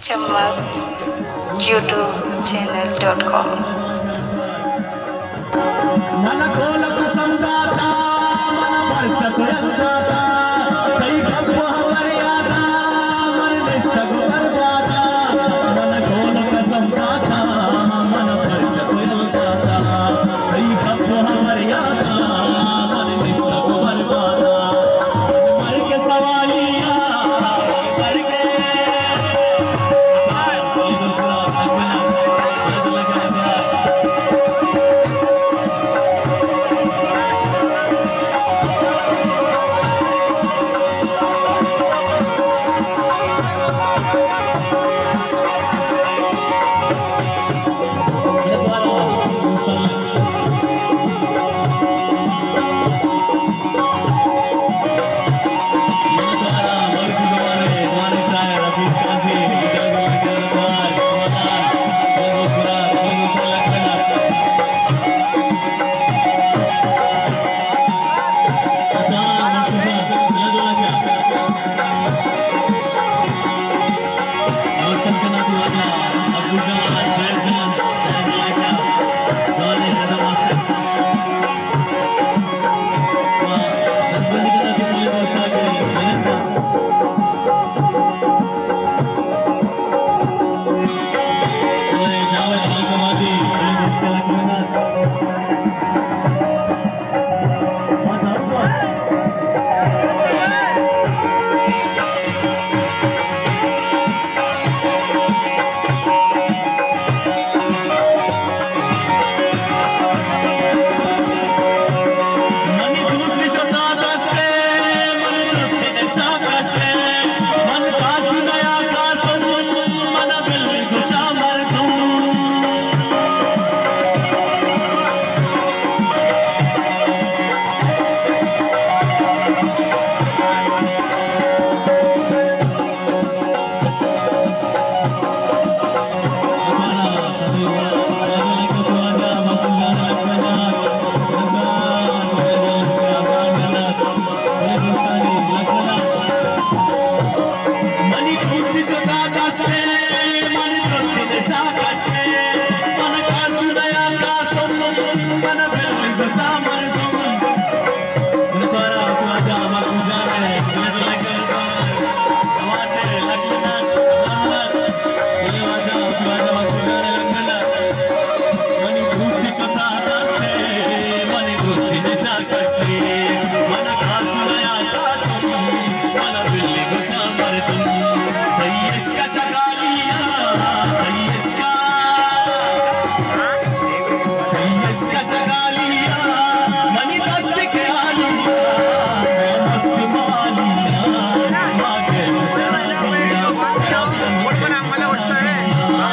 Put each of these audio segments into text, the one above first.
چمک YouTube channel dot com. من کول قسم داتا، من پرچت یل داتا، تئی گپ و ہبر یادا، من نشتگ بربادا۔ من کول قسم داتا، من پرچت یل داتا، تئی گپ و ہبر یادا، من نشتگ بربادا۔ مرگ سوالی آ، مرگ۔ منی دوست شتا دستے، منی دوست نشا کشتے، من کاسو نیا کاسو، من بل گسا مردم۔ من تارا خواجہ مکو جانے، من لگے آواز لگنا، رحمت۔ واجہ، واجہ مکو جانے لگنا۔ منی دوست شتا دستے، منی دوست نشا کشتے، من کاسو نیا کاسو، من بل گسا مردم۔ تئی عشق شگالیاں، تئی عشق، تئی عشق شگالیاں، منی دست کے عالیاں، مست مالیاں، ما کے شرابیاں، شرابیاں، ما مست مالیاں۔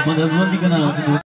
من دزبندی کناں۔